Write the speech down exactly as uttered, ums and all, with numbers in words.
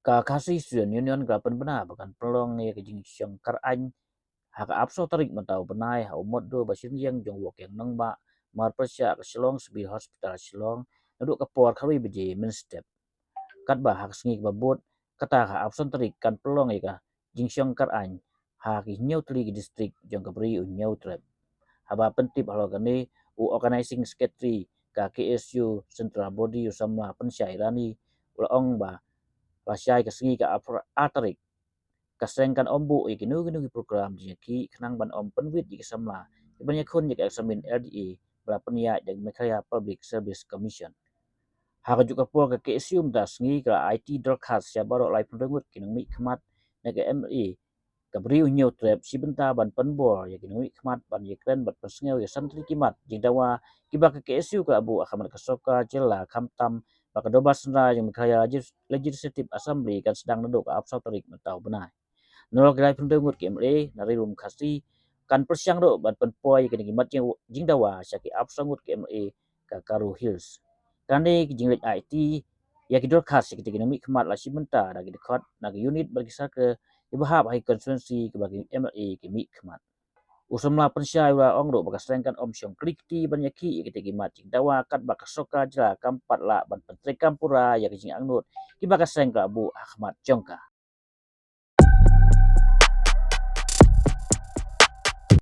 Ka Khasi Student Union ka la pynbna ba kan pynlong ïa ka jingshong kar aiñ ha ka arphew saw tarik mynta u bnai ha u mot dur ba shynriang jong u Wokiang Nangbah, marpyrshah ka Shillong Civil Hospital Shillong, naduh ka por khatwei baje mynstep. Katba ha ka sngi kaba bud, kata ka arphew san tarik kan pynlong ïa ka jingshong kar aiñ ha ki hynñiew tylli ki district jong ka Bri u Hynñiewtrep. Haba pyntip halor kane, u Organizing Secretary ka K S U Central Body, u samla Pynshai Rani, u la ong ba lashai ka sngi ka arphew ar tarik, ka seng kan ym buh ïa kino kino ki program jingïakhih khnang ban ym pynwit ïa ki samla kiban ïakhun ïa ka eksamin L D A ba la pynïaid da ka Meghalaya Public Service Commission. Ha kajuh ka por, ka K S U mynta sngi ka la aiti dorkhas sha baroh laiphew hynriew ngut ki nongmihkhmat na ka M L A ka Bri u Hynñiewtrep shi bynta ban pynbor ïa ki nongmihkhmat ban ïakren bad pynsngew ïa san tylli ki mat jingdawa kiba ka K S U ka la buh ha khmat ka sorkar jylla, khamtam ba ka Dorbar Synrai jong Meghalaya Legis-, Legislative Assembly kan sdang naduh ka arphew saw tarik mynta u bnai. Nalor ki laiphew hynriew ngut ki M L A na Ri Lum Khasi kan pyrshang ruh ban pynpoi ïa kine ki mat jing-, jingdawa sha ki arphew saw ngut ki M L A ka Garo Hills. Kane ka jingleit aiti ïa ki dorkhas sha kitei ki nongmihkhmat la shim bynta da ki dkhot na ki unit bad ki circle kiba hap ha ki constituency kiba ki M L A ki mihkhmat. U samla Pynshai u la ong ruh ba ka seng kan ym shong kli kti ban ïakhih ïa kitei ki mat jingdawa katba ka sorkar jylla kam pat lah ban pyntreikam pura ïa ki jingangnud kiba ka seng ka la buh ha khmat jong ka.